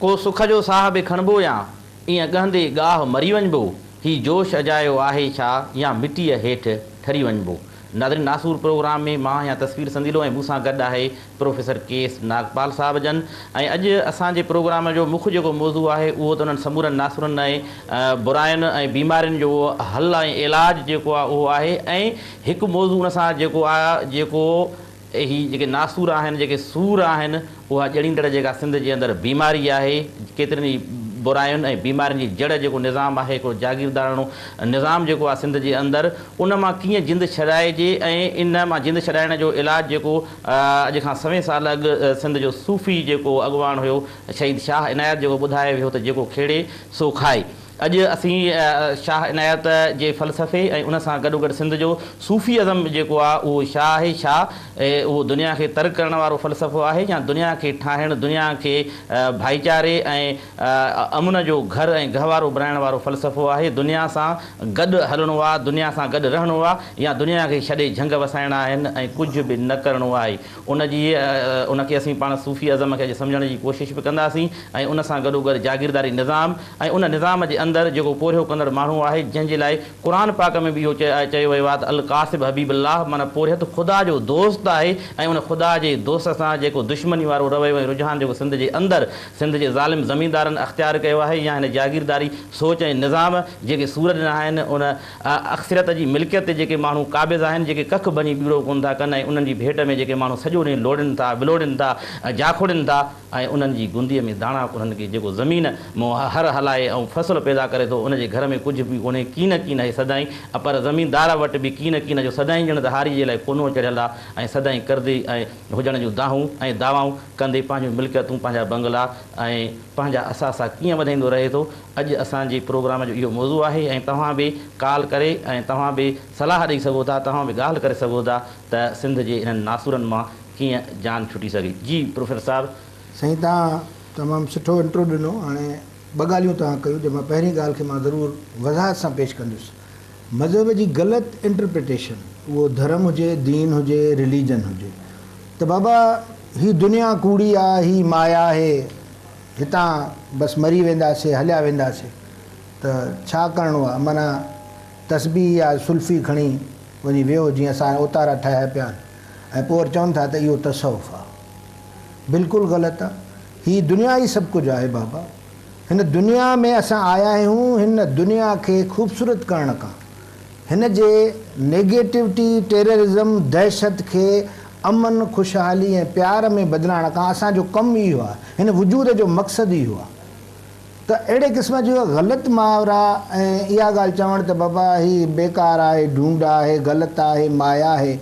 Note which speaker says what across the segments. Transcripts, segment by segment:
Speaker 1: ڪو سک جو ساهه به کڻبو يا ائين ڳهندي ڳاهه مري وڃبو، هي جوش اجايو آهي ڇا يا مٽيء هيٺ ٺري وڃبو. ناظرين ناسور پروگرام ۾ مان آهيان تصوير سنديلو ۽ مون سان گڏ آهي پروفيسر ڪي ايس ناگپال صاحب جن ۽ اڄ اسان جي پروگرام جو مک جيڪو موضوع آهي اهو ته انهن سمورن ناسورن ۽ براين ۽ بيمارين جو حل ۽ علاج جيڪو آهي اهو آهي ۽ هڪ موضوع ان سان جيڪو آهي جيڪو هي جيڪي ناسور آهن، جيڪي سور آهن، اها ڄڻيندڙ جيڪا سنڌ جي اندر بيماري آهي، ڪيترين ئي براين ۽ بيمارين جي جڙ جيڪو نظام آهي، هڪڙو جاگيرداراڻو نظام جيڪو آهي سنڌ جي اندر، ان مان ڪيئن جند ڇڏائجي ۽ ان مان جند ڇڏائڻ جو علاج جيڪو اڄ کان سوين سال اڳ سنڌ جو صوفي جيڪو اڳواڻ هيو شهيد شاهه عنايت جيڪو ٻڌائي ويو ته جيڪو کيڙي سو کائي. اڄ اسين شاهه عنايت جي فلسفي ۽ ان سان گڏوگڏ سنڌ جو صوفي ازم جيڪو آهي اهو ڇا آهي؟ ڇا اهو دنيا کي ترڪ ڪرڻ وارو فلسفو آهي يا دنيا کي ٺاهڻ، دنيا کي ڀائيچاري ۽ امن جو گهر ۽ گهوارو بڻائڻ وارو فلسفو آهي؟ دنيا سان گڏ هلڻو آهي، دنيا سان گڏ رهڻو آهي يا دنيا کي ڇڏي جهنگ وسائڻا آهن ۽ ڪجهه به نه ڪرڻو آهي؟ ان جي ان کي اسين پاڻ صوفي ازم کي اڄ سمجهڻ جي ڪوشش به ڪنداسين ۽ ان سان گڏوگڏ جاگيرداري نظام ۽ ان نظام جي اندر جيڪو پورهيو ڪندڙ ماڻهو آهي جنهن جي لاء قرآن پاڪ ۾ به اهو چيو ويو آهي ته الڪاسب حبيب الله معنيٰ پورهيت خدا جو دوست آهي ۽ ان خدا جي دوست سان جيڪو دشمني وارو رويو ۽ رجحان جيڪو سنڌ جي اندر سنڌ جي ظالم زميندارن اختيار ڪيو آهي يا هن جاگيرداري سوچ ۽ نظام جيڪي سور ڏنا آهن ان اڪثريت جي ملڪيت تي جيڪي ماڻهو قابض آهن، جيڪي ڪک ڀڃي ٻيڙو ڪونه ٿا ڪن ۽ انهن جي ڀيٽ ۾ جيڪي ماڻهو سڄو ڏينهن لوڙين ٿا، ولوڙين ٿا ۽ جاکوڙين ٿا ۽ انهن جي گنديء ۾ داڻا ڪونهن ڪي، جيڪو زمين مون هر هلائي ۽ فصل پيدا ڪري ٿو، ان جي گهر ۾ ڪجهه به ڪونهي، ڪين ڪين اهي سدائين، پر زميندار وٽ به ڪين ڪين جو سدائين ڄڻ ته هاريء جي لاء ڪونو چڙهيل آ ۽ سدائين قرضي ۽ هجڻ جون دانهون ۽ دعوائون ڪندي پنهنجون ملڪيتون، پنهنجا بنگلا ۽ پنهنجا اثاثا ڪيئن وڌائيندو رهي ٿو. اڄ اسان جي پروگرام جو اهو موضوع آهي ۽ توهان به ڪال ڪري ۽ توهان به صلاح ڏئي سگهو ٿا، توهان به ڳالهه ڪري سگهو ٿا ته سنڌ جي انهن ناسورن مان ڪيئن جان ڇٽي سگهي. جي پروفيسر صاحب.
Speaker 2: سائين توهان تمام سٺو انٽرو ڏنو هاڻي ٻه ڳالهيون توهان ڪيون جنهن مان پهرين ڳالهه کي مان ضرور وضاحت سان پيش ڪندس مذهب جي غلط انٽرپريٽيشن اهو ڌرم هجي دين هجي رليجن هجي ته بابا هي دنيا ڪوڙي آ هي مايا آهي هتان بس مري وينداسي هليا وينداسي ته ڇا ڪرڻو آ معنيٰ تسبيح يا سلفي کڻي وڃي ويهو جيئن اسان اوتارا ٺاهيا پيا آهن ۽ پوء وري چون ٿا ته اهو تصوف آ بلڪل غلط آ هي دنيا ئي سڀ ڪجهه آهي بابا هن دنيا ۾ اسان آيا آهيون هن دنيا کي خوبصورت ڪرڻ کان هن جي نيگيٽوٽي، ٽيررزم، دهشت کي امن، خوشحالي ۽ پيار ۾ بدلائڻ کان اسان جو ڪم اهو آهي، هن وجود جو مقصد اهو آهي ته اهڙي قسم جو غلط محاورا ۽ اها ڳالهه چوڻ ته بابا هي بيڪار آهي، ڍونڍ آهي، غلط آهي، مايا آهي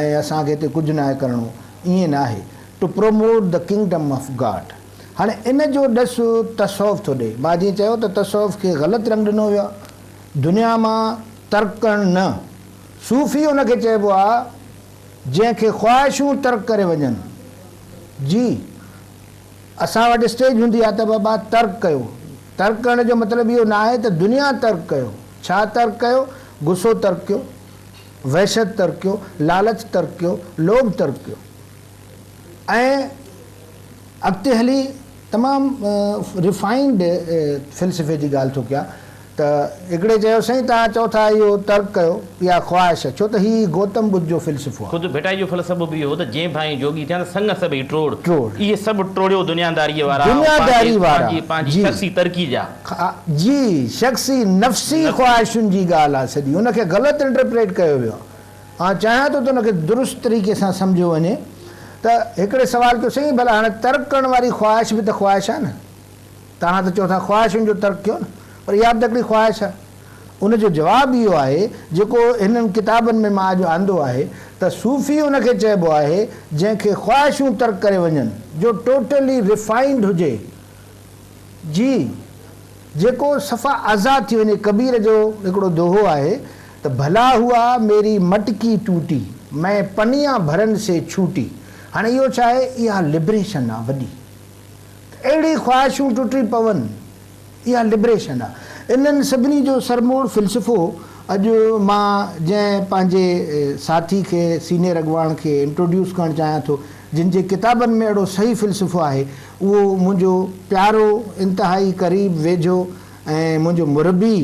Speaker 2: ۽ اسان کي هتي ڪجهه ناهي ڪرڻو، ائين ناهي. To promote the kingdom of God. هاڻي ان جو ڏس تصوف ٿو ڏئي. مان جيئن چيو ته تصوف کي غلط رنگ ڏنو ويو آهي. دنيا مان ترڪ ڪرڻ نه، صوفي ان کي چئبو آ جنهن کي خواهشون ترڪ ڪري وڃن. جي اسان وٽ اسٽيج هوندي آ ته بابا ترڪ ڪيو. ترڪ ڪرڻ جو مطلب اهو ناهي ته دنيا ترڪ ڪيو. ڇا ترڪ ڪيو؟ غصو ترڪ ڪيو، وحشت ترڪ ڪيو، لالچ ترڪ ڪيو، لوڀ ترڪ ڪيو ۽ اڳتي هلي تمام ريفائنڊ فلسفي جي ڳالهه ٿو ڪيان ته هڪڙي چيو سائين توهان چئو ٿا اهو ترڪ ڪيو اها خواهش ڇو ته هي گوتم ٻڌ جو فلسفو آهي.
Speaker 1: خود ڀٽائي جو فلسفو به اهو هو ته جنهن ڀانئين جوڳي ٿيان ته سڱ سڀئي ٽوڙ.
Speaker 2: ٽوڙ.
Speaker 1: اهي سڀ ٽوڙيو دنياداريء وارا ۽
Speaker 2: دنياداري وارا
Speaker 1: پنهنجي پنهنجي
Speaker 2: جي.
Speaker 1: شخصي ترقي جا.
Speaker 2: جي شخصي نفسي خواهشن جي ڳالهه آهي سڄي ان کي غلط انٽرپريٽ ڪيو ويو آهي. آء چاهيان ٿو ته ان کي درست طريقي سان سمجهيو وڃي ته هڪڙي سوال ڪيو سائين ڀلا هاڻي ترڪ ڪرڻ واري خواهش به ته خواهش آهي نه توهان ته چئو ٿا خواهشن جو ترڪ ڪيو نه پر اها به ته هڪڙي خواهش آهي ان جو جواب اهو آهي جيڪو هنن ڪتابن ۾ مان اڄ آندو آهي ته صوفي ان کي چئبو آهي جنهن کي خواهشون ترڪ ڪري وڃن جو ٽوٽلي ريفائنڊ هجي جي جيڪو صفا آزاد ٿي وڃي ڪبير جو هڪڙو دوهو آهي ته ڀلا هئا ميري مٽڪي ٽوٽي مين پنيا ڀرن سي ڇوٽي هاڻي اهو ڇا آهي اها لبريشن آ وڏي ته اهڙي خواهشون ٽٽي پون اها لبريشن آ انهن سڀني جو سرموڙ فلسفو اڄ مان جنهن پنهنجي ساٿي کي سينيئر اڳواڻ کي انٽروڊيوس ڪرڻ چاهيان ٿو جن جي ڪتابن ۾ اهڙو صحيح فلسفو آهي، اهو منهنجو پيارو، انتهائي قريب، ويجهو ۽ منهنجو مربي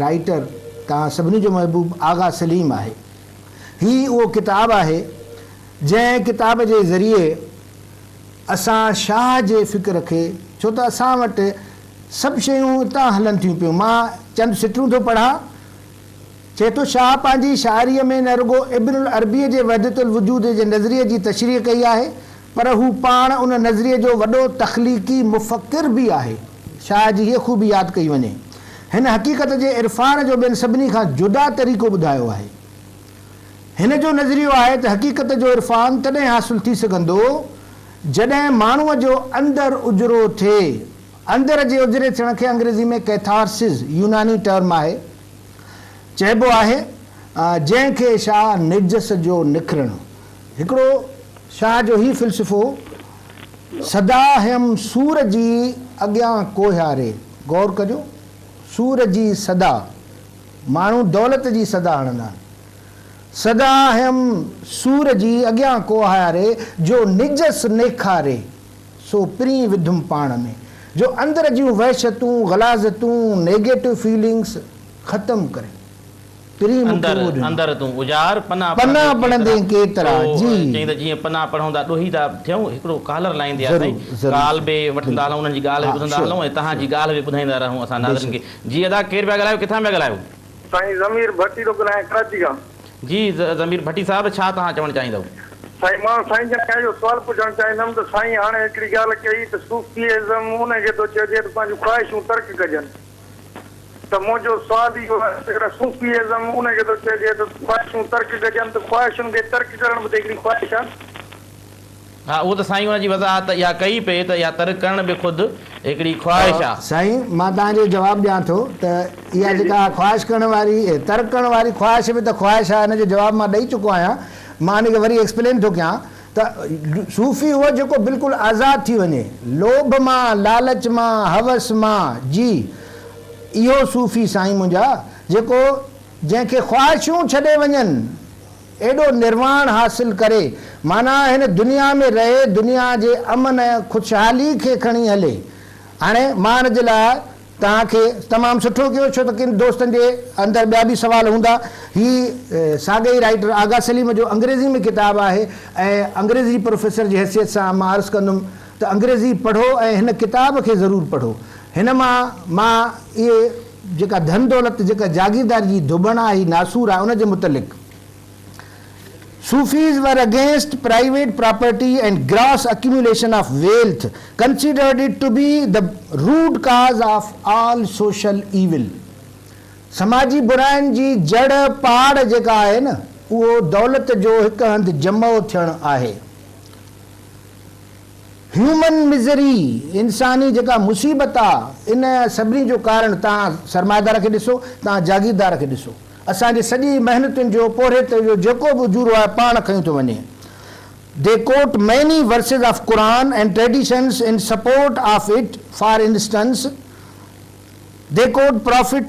Speaker 2: رائيٽر، توهان سڀني جو محبوب آغا سليم آهي. هي اهو ڪتاب آهي، جنهن ڪتاب جي ذريعي اسان شاهه جي فڪر کي، ڇو ته اسان وٽ سڀ شيون اتان هلن ٿيون پيون. مان چند سٽون ٿو پڙهان. چئي ٿو، شاهه پنهنجي شاعريء ۾ نه رڳو ابن العربيء جي وحدت الوجود جي نظريي جي تشريح ڪئي آهي، پر هو پاڻ ان نظريي جو وڏو تخليقي مفڪر به آهي. شاهه جي هيء خوبي ياد ڪئي وڃي. هن حقيقت جي عرفان جو ٻين سڀني کان جدا طريقو ٻڌايو آهي. هن جو نظريو آهي ته حقيقت جو عرفان تڏهن حاصل ٿي سگهندو، جڏهن ماڻهوء جو اندر اجرو ٿئي. اندر جي اجري ٿيڻ کي انگريزي ۾ Catharsis، يوناني ٽرم آهي، چئبو آهي، جنهن کي شاهه نجس جو نکرڻ. هڪڙو شاهه جو هي فلسفو، صدا هيم سور جي اڳيان ڪوهياري. غور ڪجو، سور جي صدا، ماڻهو دولت جي صدا هڻندا آهن. صدا هيم سور جي اڳيان ڪوهياري، جو نجس نيکاري، سو پرين وڌم پاڻ ۾. جو اندر جون وحشتون، غلاظتون، نيگيٽو فيلنگس، ختم ڪري. پرين مون کي
Speaker 1: اندر
Speaker 2: اهو ڏنو.
Speaker 1: اندر تون اجار، پنا
Speaker 2: پنا
Speaker 1: پڙهندين
Speaker 2: پڙهندين
Speaker 1: ڪيترا.
Speaker 2: ڪيترا،
Speaker 1: سو
Speaker 2: جي.
Speaker 1: چئين ته جيئن پنا پڙهون ٿا ڏوهي ٿا ٿيون. هڪڙو ڪالر لائين تي آ
Speaker 2: ضرور
Speaker 1: سائين.
Speaker 2: ضرور
Speaker 1: ڪال
Speaker 2: سائين
Speaker 1: به وٺندا
Speaker 2: بلڪل
Speaker 1: هلون انهن جي ڳالهه
Speaker 2: ها
Speaker 1: به ٻڌندا
Speaker 2: شيور
Speaker 1: هلون ۽ توهان
Speaker 2: شيور
Speaker 1: جي ڳالهه به ٻڌائيندا رهون اسان ناظرين
Speaker 2: بيشڪ.
Speaker 1: کي. جي ادا ڪير پيا ڳالهايو ڪٿان پيا ڳالهايو؟
Speaker 3: سائين ضمير ڀٽي ٿو ڳالهايان ڪراچي کان.
Speaker 1: جي ضمير ڀٽي صاحب ڇا توهان چوڻ چاهيندؤ؟
Speaker 3: سائين مان سائين جن کان اهو سوال پڇڻ چاهيندم ته سائين هاڻي هڪڙي ڳالهه ڪئي ته صوفي ازم ان کي ٿو چئجي ته پنهنجون خواهشون ترڪ ڪجن ته منهنجو سوال اهو آهي ته جيڪڏهن صوفي ازم ان کي ٿو چئجي ته خواهشون ترڪ ڪجن ته خواهشن کي ترڪ ڪرڻ به ته هڪڙي خواهش آهي نه.
Speaker 1: ها اهو ته سائين ان جي وضاحت اها ڪئي پئي ته اها ترڪ ڪرڻ به خود هڪڙي خواهش آ.
Speaker 2: سائين مان توهان جو جواب ڏيان ٿو ته اها
Speaker 3: جي جي.
Speaker 2: جيڪا خواهش ڪرڻ واري ترڪ ڪرڻ واري خواهش به ته خواهش آهي ان جو جواب مان ڏئي چڪو آهيان مان ان کي وري ايڪسپلين ٿو ڪيان ته صوفي اهو جيڪو بلڪل آزاد ٿي وڃي لوڀ مان لالچ مان هوس مان جي اهو صوفي سائين منهنجا جيڪو جنهن کي خواهشون ڇڏي وڃن ايڏو نرواڻ حاصل ڪري، معنيٰ هن دنيا ۾ رهي دنيا جي امن ۽ خوشحالي کي کڻي هلي. هاڻي مان ان جي لاء توهان کي تمام سٺو ڪيو ڇو ته ڪن دوستن جي اندر ٻيا به سوال هوندا. هي ساڳئي ئي رائيٽر آغا سليم جو انگريزي ۾ ڪتاب آهي ۽ انگريزي پروفيسر جي حيثيت سان مان عرض ڪندم ته انگريزي پڙهو ۽ هن ڪتاب کي ضرور پڙهو. هن مان مان اهي جيڪا ڌن دولت جيڪا جاگيرداري جي ڌوٻڻ آهي ناسور آهي ان جي متعلق Sufis were against private property and gross accumulation of wealth considered it to be the root cause of all social evil سماجي براين جي جڙ پاڙ جيڪا آهي نه اهو دولت جو هڪ هنڌ جمع ٿيڻ آهي. Human Misery، انساني جيڪا مصيبت آ، ان سڀني جو ڪارڻ توهان سرمائيدار کي ڏسو، توهان جاگيردار کي ڏسو. اسان جي سڄي محنتن جو، پورهيت جو جيڪو به اجورو آهي پاڻ کنيو ٿو وڃي. They quote many verses of Quran and traditions in support of it, for instance, they quote Prophet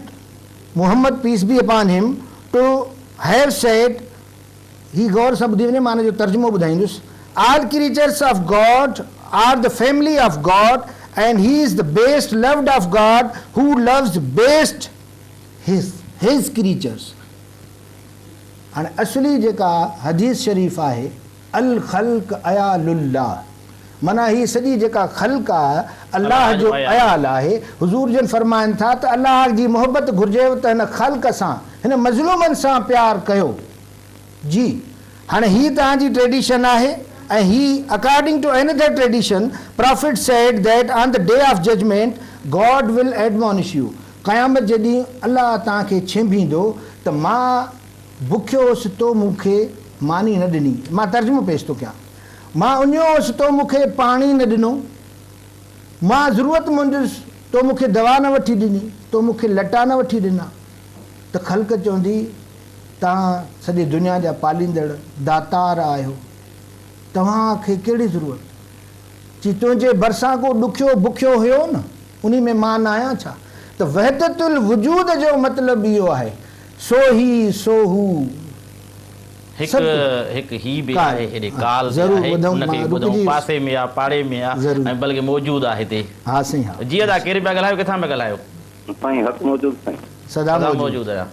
Speaker 2: Muhammad peace be upon him to have said, هي غور سان ٻڌي وڃي مان ان جو ترجمو ٻڌائيندس All creatures of God are the family of God and he is the best loved of God who loves best his his creatures هاڻي اصلي جيڪا حديث شريف آهي الخلق عيال الله معنيٰ هي سڄي جيڪا خلق آهي الله جو عيال آهي حضور جن فرمائن ٿا ته الله جي محبت گهرجيو ته هن خلق سان هن مظلومن سان پيار ڪيو جي هاڻي هي توهان جي ٽريڊيشن آهي ۽ هي according to another tradition prophet said that on the day of judgement God will admonish you قيامت جي ڏينهن الله توهان کي ڇينڀيندو ته مان بکيو هوس تو مون کي ماني نه ڏني مان ترجمو پيش ٿو ڪيان مان اڃيو هوس تو مون کي پاڻي نه ڏنو مان ضرورت مند هيس تو مون کي دوا نه وٺي ڏني تو مون کي لٽا نه وٺي ڏنا ته خلق چوندي توهان سڄي دنيا جا پاليندڙ داتار آهيو، توهان کي ڪهڙي ضرورت؟ چي تنهنجي ڀرسان ڪو ڏکيو بکيو هيو نه، انهي ۾ مان ناهيان ڇا؟ ته وحدت الوجود جو مطلب اهو آهي، سو هي سو هو،
Speaker 1: هڪ
Speaker 2: سڀ ڪجهه.
Speaker 1: هڪ هي به
Speaker 2: ڪال
Speaker 1: آهي هيڏي
Speaker 2: ها
Speaker 1: ڪال به
Speaker 2: ضرور
Speaker 1: آهي
Speaker 2: ٻڌون
Speaker 1: ان کي
Speaker 2: مان
Speaker 1: به ٻڌون
Speaker 2: رڪجي ويس.
Speaker 1: پاسي ۾ آ پاڙي ۾ آ
Speaker 2: ضرور.
Speaker 1: ۽ بلڪه موجود آ هتي.
Speaker 2: ها سائين ها.
Speaker 1: جي ادا ڪير پيا ڳالهايو ڪٿان پيا ڳالهايو.
Speaker 4: سائين حق موجود سائين.
Speaker 2: سدا
Speaker 1: سدا
Speaker 2: موجود.
Speaker 1: موجود آهيان.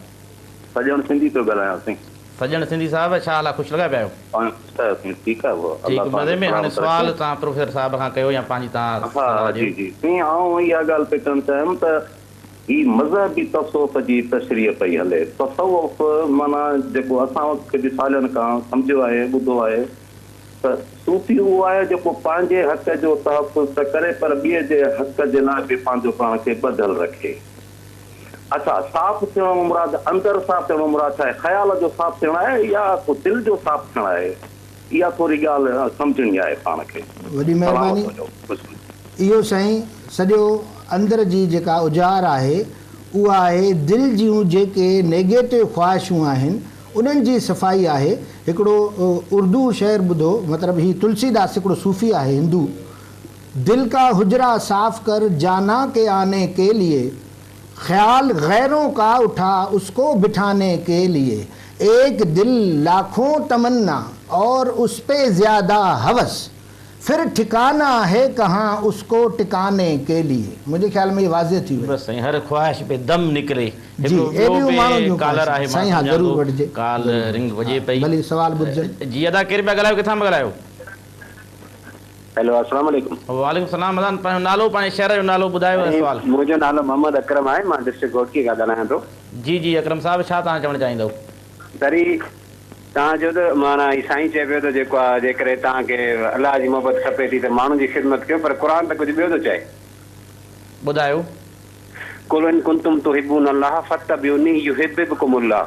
Speaker 4: سڄڻ سنڌي پيو ڳالهايان سائين.
Speaker 1: سڄڻ سنڌي صاحب ڇا حال آ خوش لڳا پيا آهيو.
Speaker 4: پاڻ خوش آهيو سائين ٺيڪ آهيو
Speaker 1: ٺيڪ
Speaker 4: الله توهان
Speaker 1: مزي
Speaker 4: کي
Speaker 1: ۾ هاڻي
Speaker 4: سلامت
Speaker 1: سوال
Speaker 4: رکي.
Speaker 1: توهان پروفيسر صاحب کان ڪيو يا پنهنجي توهان
Speaker 4: ها
Speaker 1: صلاح
Speaker 4: ها
Speaker 1: ڏيو.
Speaker 4: جي جي سائين آئون اها ڳالهه پئي ڪرڻ چاهيم ته هي مذهبي تصوف جي تشريح پئي هلي. تصوف معنيٰ جيڪو اسان وٽ ڪجهه سالن کان سمجهيو آهي ٻڌو آهي ته صوفي اهو آهي جيڪو پنهنجي حق جو تحفظ ته ڪري پر ٻئي جي حق جي لاء به پنهنجو پاڻ کي ٻڌل رکي. اڇا صاف ٿيڻ مان مراد اندر صاف ٿيڻ مان مراد ڇا آهي؟ خيال جو صاف ٿيڻ آهي يا ڪو دل جو صاف ٿيڻ آهي؟ اها ٿوري ڳالهه سمجهڻي آهي پاڻ کي.
Speaker 2: وڏي
Speaker 4: سلامت
Speaker 2: مهرباني.
Speaker 4: هجو. خوش هجو.
Speaker 2: اهو سائين سڄو اندر جي جيڪا اجار آهي اها آهي دل جون جيڪي نيگيٽو خواهشون آهن انهن جي صفائي آهي. هڪڙو اردو شعر ٻڌو مطلب هي تلسي داس هڪڙو صوفي آهي هندو دل ڪا حجرا صاف ڪر جانا ڪي آني ڪي ليي خيال غيرون ڪا اٺا اس ڪو بٺاني ڪي ليي ايڪ دل لاکون تمنا اور اس پي زياده هوس ڦر ٺڪانا هي ڪهان اس ڪو ٽڪاني ڪي ليي منهنجي خيال ۾ هي واضح ٿي ويو.
Speaker 1: بس سائين هر خواهش پي دم نڪري.
Speaker 2: جي
Speaker 1: هڪڙو ٻيو
Speaker 2: ايڏيون ماڻهن
Speaker 1: به
Speaker 2: جون
Speaker 1: ڪالر
Speaker 2: خواهشون
Speaker 1: آهي مان
Speaker 2: سائين ها
Speaker 1: سمجهان
Speaker 2: ضرور
Speaker 1: ٿو
Speaker 2: وٺجي
Speaker 1: ڪال
Speaker 2: ضرور
Speaker 1: رنگ
Speaker 2: ها
Speaker 1: وڄي پئي.
Speaker 2: ڀلي سوال ٻڌجن.
Speaker 1: جي ادا ڪير پيا ڳالهايو ڪٿان پيا ڳالهايو.
Speaker 5: هيلو السلام عليڪم.
Speaker 1: وعليڪم السلام ادا پنهنجو نالو پنهنجي شهر جو نالو ٻڌايو ۽
Speaker 5: سائين
Speaker 1: سوال.
Speaker 5: منهنجو نالو محمد اڪرم آهي مان ڊسٽرڪٽ گهوٽڪي کان ڳالهايان ٿو.
Speaker 1: جي جي اڪرم صاحب ڇا توهان چوڻ چاهيندؤ.
Speaker 5: سر هي توهان چيو ته معنيٰ هي سائين چئي پيو ته جيڪو آ جيڪڏهن توهان کي الله جي محبت کپي ٿي ته ماڻهن جي خدمت ڪيو پر قرآن ته ڪجهه ٻيو ٿو چئي.
Speaker 1: ٻڌايو.
Speaker 5: قل ان ڪنتم تحبون الله فاتبعوني يحببڪم الله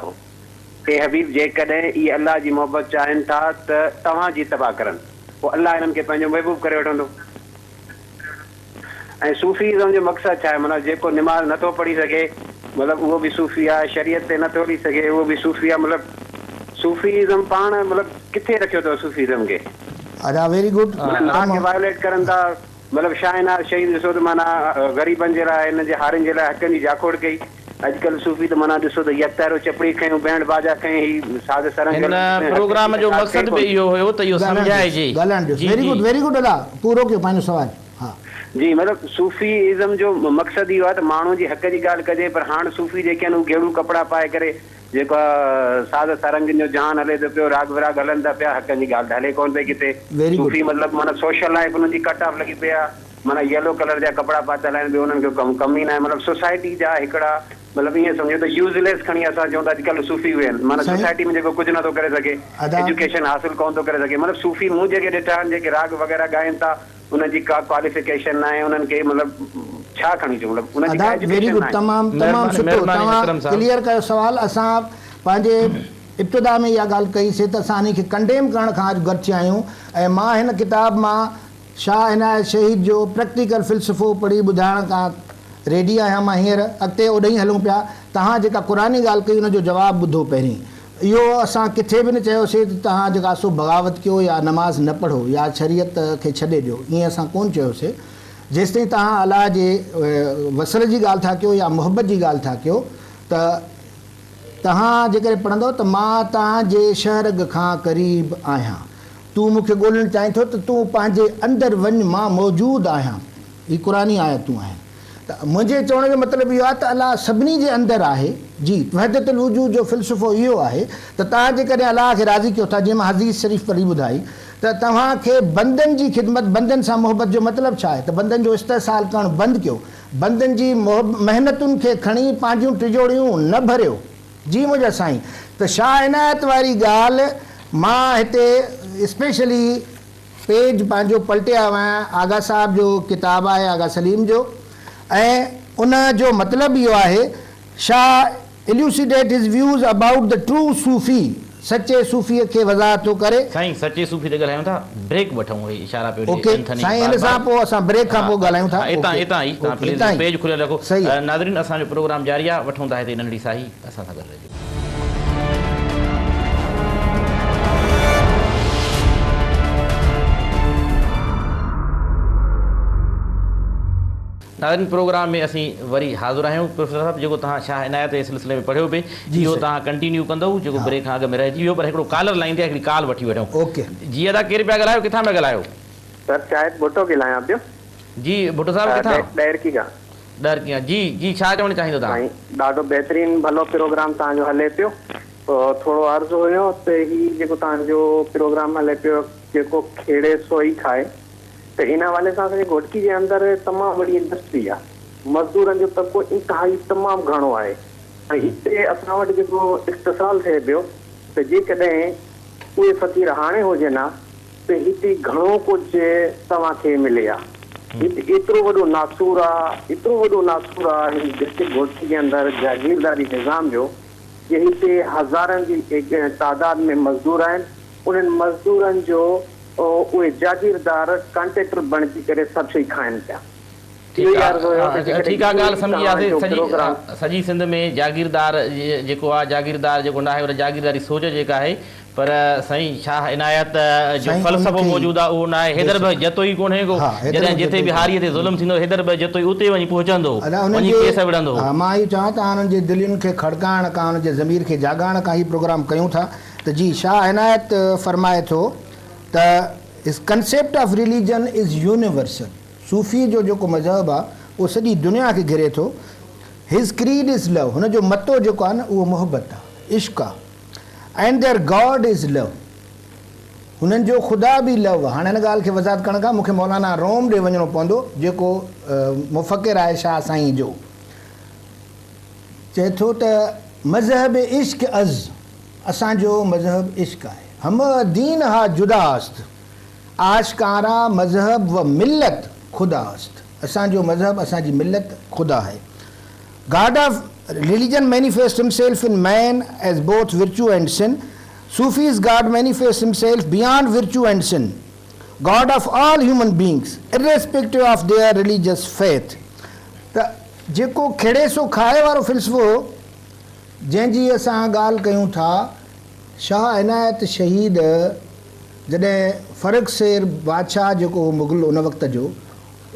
Speaker 5: اي حبيب جيڪڏهن اهي الله جي محبت چاهين ٿا ته توهان جي اتباع ڪرن پوء الله انهن کي پنهنجو محبوب ڪري وٺندو. ۽ صوفي ازم جو مقصد ڇا آهي؟ مطلب جيڪو نماز نه ٿو پڙهي سگهي مطلب اهو به صوفي آهي، شريعت تي نه ٿو هلي سگهي اهو به صوفي آهي مطلب صوفي ازم پاڻ مطلب ڪٿي رکيو اٿو صوفي ازم کي؟
Speaker 2: ادا ويري گڊ
Speaker 5: معنيٰ لا کي
Speaker 2: تمام.
Speaker 5: وايوليٽ ڪرن ٿا مطلب شاهه عنايت شهيد ڏسو ته معنيٰ غريبن جي لاء هن جي هارين جي لاء حقن جي جاکوڙ ڪئي اڄڪلهه صوفي ته معنيٰ ڏسو ته يڪتارو چپڙي کنيون بينڊ باجا کنئي هي ساز سرنگ
Speaker 1: هن
Speaker 5: هلن ٿا حقن
Speaker 1: پروگرام
Speaker 5: جي
Speaker 1: جو
Speaker 5: ته ڳالهه ٿئي
Speaker 1: مقصد به
Speaker 5: ڪونه ٿي.
Speaker 1: اهو هيو ته اهو
Speaker 2: ڳالهائڻ ڏيوس
Speaker 1: سمجهائجي
Speaker 2: ڳالهائڻ ڏيوس
Speaker 1: جي
Speaker 2: ويري
Speaker 1: جي.
Speaker 2: گڊ ويري گڊ ادا پورو ڪيو پنهنجو سوال ها.
Speaker 5: جي مطلب صوفي ازم جو مقصد اهو آهي ته ماڻهو جي حق جي ڳالهه ڪجي پر هاڻ صوفي جيڪي آهن اهي گيڙو ڪپڙا پائي ڪري جيڪو آهي ساز سارنگين جو جهان هلي ٿو پيو راڳ وراڳ هلن ٿا پيا حقن جي ڳالهه ته هلي ڪونه پئي ڪٿي
Speaker 2: ويري گڊ.
Speaker 5: صوفي مطلب معنيٰ سوشل لائف انهن جي ڪٽ آف لڳي پئي آهي معنيٰ يلو ڪلر جا ڪپڙا پاتل آهن ٻيو انهن کي ڪم ڪم ئي ناهي مطلب سوسائٽي جا هڪڙا مطلب ائين سمجهو ته يوز ليس کڻي اسان چئون ته اڄڪلهه صوفي اهي آهن معنيٰ
Speaker 2: سائين
Speaker 5: سوسائٽي ۾ جيڪو ڪجهه نٿو ڪري سگهي
Speaker 2: ادا
Speaker 5: ايجوڪيشن حاصل ڪونه ٿو ڪري سگهي مطلب صوفي مون جيڪي ڏٺا آهن جيڪي راڳ وغيره ڳائين ٿا انهن جي ڪا ڪواليفڪيشن ناهي انهن کي مطلب ڇا کڻي چئون مطلب انهن جي
Speaker 2: ادا
Speaker 5: ڪا
Speaker 2: ويري
Speaker 5: ايجوڪيشن
Speaker 2: گڊ
Speaker 5: ناهي.
Speaker 2: تمام تمام
Speaker 1: مهرباني
Speaker 2: سٺو
Speaker 1: مهرباني
Speaker 2: توهان
Speaker 1: اڪرم صاحب.
Speaker 2: ڪليئر ڪيو سوال اسان پنهنجي ابتدا ۾ اها ڳالهه ڪئي سي ته اسان انهي کي ڪنڊيم ڪرڻ کان اڄ گڏ ٿيا آهيون ۽ مان هن ڪتاب مان شاهه عنايت شهيد جو پريڪٽيڪل فلسفو پڙهي ٻڌائڻ کان ريڊي آهيان مان هينئر اڳتي اوڏهين هلون پيا توهان جيڪا قرآني ڳالهه ڪئي ان جو جواب ٻڌو پهرين اهو اسان ڪٿي به نه چيوسي ته توهان جيڪا سو بغاوت ڪيو يا نماز نه پڙهو يا شريعت کي ڇڏي ڏيو ائين اسان ڪونه چيوسي جيستائين توهان الله جي وصل جي ڳالهه ٿا ڪيو يا محبت جي ڳالهه ٿا ڪيو ته توهان جيڪڏهن پڙهندؤ ته مان توهان جي شهرڳ کان قريب آهيان. تون مون کي ڳولڻ چاهين ٿو ته تون پنهنجي اندر وڃ مان موجود آهيان. هي قرآني آيتون آهن. ته منهنجي چوڻ جو مطلب اهو آهي ته الله سڀني جي اندر آهي. جي وحدت الوجود جو فلسفو اهو آهي ته توهان جيڪڏهن الله کي راضي ڪيو ٿا جيئن مان حديث شريف پڙهي ٻڌائي ته توهان کي بندن جي خدمت بندن سان محبت جو مطلب ڇا آهي ته بندن جو استحصال ڪرڻ بند ڪيو بندن جي محنتن کي کڻي پنهنجون ٽجوڙيون نه ڀريو. جي منهنجا سائين ته شاهه عنايت واري ڳالهه مان هتي اسپيشلي پيج پنهنجو پلٽي آيو آهيان آغا صاحب جو ڪتاب آهي آغا سليم جو ۽ ان جو مطلب اهو آهي Shah elucidate his views about the true Sufi سچي صوفيء کي وضاحت ٿو ڪري.
Speaker 1: سائين سچي صوفي تي ڳالهايون ٿا بريڪ وٺون اهي اشارا پيو ڏي
Speaker 2: اوڪي
Speaker 1: اينٿني
Speaker 2: سائين
Speaker 1: بار
Speaker 2: ان
Speaker 1: بار
Speaker 2: سان پوء اسان بريڪ کان
Speaker 1: ها
Speaker 2: پوء ڳالهايون ٿا
Speaker 1: ها اتان
Speaker 2: اوڪي
Speaker 1: اتان ئي توهان
Speaker 2: اوڪي
Speaker 1: پليز
Speaker 2: اتان ئي
Speaker 1: پيج کليل رکو
Speaker 2: صحيح آ.
Speaker 1: ناظرين اسان جو پروگرام جاري آ وٺون ٿا هتي ننڍڙي ساهي اسان سان گڏ رهجو. ناظرين پروگرام ۾ اسين وري حاضر آهيون پروفيسر صاحب جيڪو توهان شاهه عنايت جي سلسلي ۾ پڙهيو پئي اهو توهان ڪنٽينيو ڪندؤ جيڪو بريڪ کان اڳ ۾ رهجي ويو پر هڪڙو ڪالر لائين تي آهي هڪڙي ڪال وٺي وٺون
Speaker 2: اوڪي.
Speaker 1: جي ادا ڪير پيا ڳالهايو ڪٿان پيا ڳالهايو.
Speaker 6: سر شاهد ڀٽو ڳالهايان پيو.
Speaker 1: جي ڀٽو صاحب ڪٿان.
Speaker 6: ڏهرڪي کان.
Speaker 1: ڏهرڪي کان جي جي ڇا چوڻ چاهيندو توهان.
Speaker 6: سائين ڏاڍو بهترين ڀلو پروگرام توهان جو هلي پيو ٿورو عرض هيو ته هي جيڪو توهان جو پروگرام هلي پيو جيڪو کيڙي سو ئي کائي ته ان حوالي سان اسان جي گهوٽڪي جي اندر تمام وڏي انڊسٽري آ مزدورن جو طبقو انتهائي تمام گهڻو آهي ۽ هتي اسان وٽ جيڪو استحصال ٿئي پيو ته جيڪڏهن اهي فقير هاڻي هجن ها ته هتي گهڻو ڪجهه توهان کي ملي ها هت ايترو وڏو ناسور آ ايترو وڏو ناسور آ هن ڊسٽرڪٽ گهوٽڪي جي اندر جاگيرداري نظام جو جي هتي هزارن جي تعداد ۾ مزدور آهن انهن مزدورن جو اهي جاگيردار ڪانٽريڪٽر بڻجي ڪري سڀ شئي کائن پيا. اهو ئي عرض هيو ته جيڪڏهن
Speaker 1: ٺيڪ آ
Speaker 6: اهو
Speaker 1: ڳالهه
Speaker 6: ئي
Speaker 1: سمجهي
Speaker 6: توهان
Speaker 1: وياسي
Speaker 6: جو
Speaker 1: سڄي
Speaker 6: پروگرام.
Speaker 1: سڄي سنڌ ۾ جاگيردار جيڪو آ جاگيردار جيڪو ناهي ان جاگيرداري سوچ جيڪا آهي پر سائين شاهه عنايت جو
Speaker 2: سائين ان
Speaker 1: فلسفو
Speaker 2: کي ئي
Speaker 1: موجود آ اهو ناهي حيدر
Speaker 2: بيشڪ
Speaker 1: بخش جتوئي ڪونهي ڪو
Speaker 2: ها حيدر
Speaker 1: جڏهن
Speaker 2: بخش
Speaker 1: جتي
Speaker 2: جتوئي
Speaker 1: به هاريء تي ظلم ٿيندو حيدر بخش جتوئي اتي وڃي پهچندو هو
Speaker 2: ادا انهن
Speaker 1: وڃي
Speaker 2: جي
Speaker 1: ڪيس وڙهندو هو.
Speaker 2: ها مان اهو چوان ته انهن جي دلين کي کڙڪائڻ کان انهن جي ضمير کي جاڳائڻ کان هي پروگرام ڪيون ٿا ته جي شاهه عنايت فرمائي ٿو ته His concept of religion is universal صوفي جو جيڪو مذهب آ اهو سڄي دنيا کي گهري ٿو His creed is love هن جو متو جيڪو آ نه اهو محبت آ عشق آ And their God is love هنن جو خدا به love آ هاڻي هن ڳالهه کي وضاحت ڪرڻ کان مون کي مولانا روم ڏي وڃڻو پوندو جيڪو مفڪر آهي شاهه سائين جو چئي ٿو ته مذهب عشق از اسان جو مذهب عشق آهي. همه دين ها جدا است. عاشقان را مذهب و ملت خدا است. اسان جو مذهب اسان جي ملت خدا آهي. God of religion manifests himself in man as both virtue and sin. Sufis God manifests himself beyond virtue and sin. God of all human beings irrespective of their religious faith. ته جيڪو کيڙي سو کائي وارو فلسفو هو جنهن جي اسان ڳالهه ڪيون ٿا، شاهه عنايت شهيد جڏهن فرخ سير بادشاهه جيڪو هو مغل ان وقت جو،